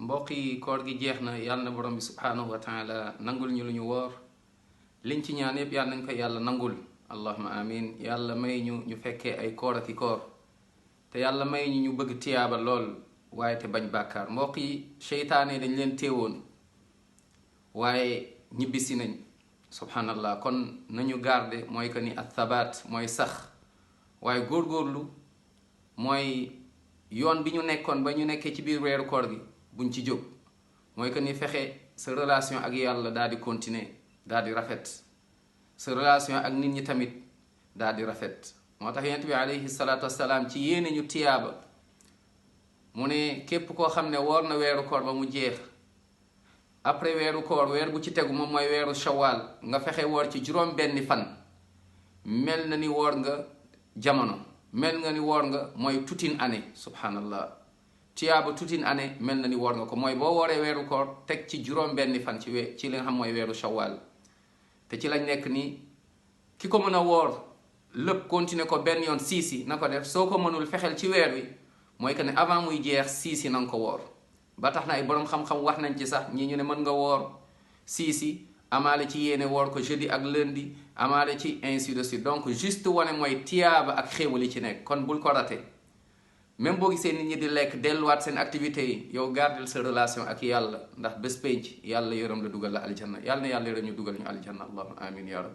mbokk yi koor gi jeex na yàlla na borom bi subhanahu wa taala nangul ñu lu ñu woor liñ ci ñaan yëpp yàlla nañ ko yàlla nangul allahuma amin yàlla may ñu fekkee ay koor ak i koor te yàlla may ñu bëgg tiyaaba lool waaye te bañ bàkkaar mbokk yi seytaane dañ leen téewoon waaye ñibbisi nañ subhanallah kon nañu garde mooy que ni ak thabaat mooy sax waaye góorgóorlu mooy yoon bi ñu nekkoon ba ñu nekkee ci biir weeru koor gi buñ ci jóg mooy que ni fexe sa relation ak yàlla daal di continuer daal di rafet sa relation ak nit ñi tamit daal di rafet moo tax yonent bi alayhi salaatu wassalaam ci yéene ñu tiyaaba mu ne képp koo xam ne woor na weeru koor ba mu jeex après weeru koor weer bu ci tegu moom mooy weeru shawal nga fexe woor ci juróom benni fan mel na ni woor nga jamono mel nga ni woor nga mooy toute une année subhanallah tiyaaba toute une année mel na ni woor nga ko mooy boo wooree weeru koor teg ci juróom benni fan ci li nga xam mooy weeru shawal te ci lañ nekk ni ki ko mën a woor lépp continuer ko benn yoon siisi na ko def soo ko mënul fexeel ci weer wi mooy que ne avant muy jeex siisi na nga ko woor ba tax na ay boroom xam-xam wax nañ ci sax ñii ñu ne mën nga woor siisi amaale ci yéene woor ko jeudi ak lundi amaale ci ainsi de suite donc juste wane mooy tiyaaba ak xéewal yi ci nekk kon bul ko rate même boo gisee nit ñi di lekk delluwaat seen activités yi yow gardel sa relation ak yàlla ndax bés penc yàlla yërëm la dugal la aljanna yàlla na yàlla yërëm ñu dugal ñu aljanna allahumma amin ya rabbi